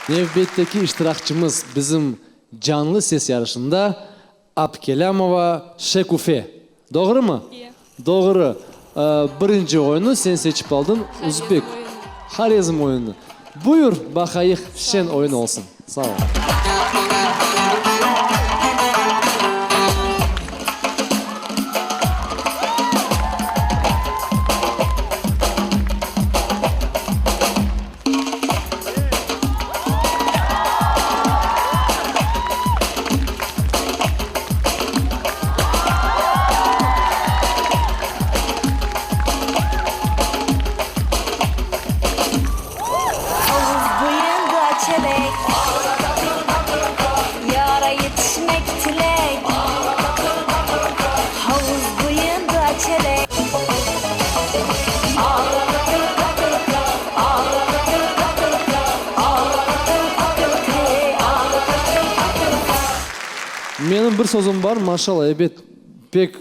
Nevbetteki iştirakçımız bizim Canlı ses yarışında Abkelâmova Şekufe. Doğrumı? Doğru. Birinci oyunnı sen seçip aldıñ, üzbek, Horezm oyunı. Buyur, baqayıq, şeñ oyun olsun. Sağ ol. Avuz boyunda çelek, Yara yetişmek tilek. Havuz boyunda çelek. Menim bir sözüm bar, maşallah, ebet, pek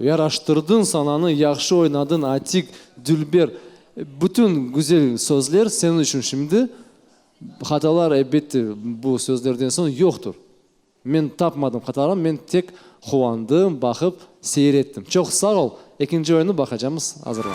yaraştırdıñ sananı, yahşı oynadıñ, atik, dülber. Bütün güzel sözler seniñ içün şimdi, hatalar, elbette, bu sözlerden soñ yoqtur. Men tapmadım hatalarnı, men tek quvandım, baqıp, seyir ettim. Çoq sağ ol, ekinci oyunnı baqacamız, azırlan.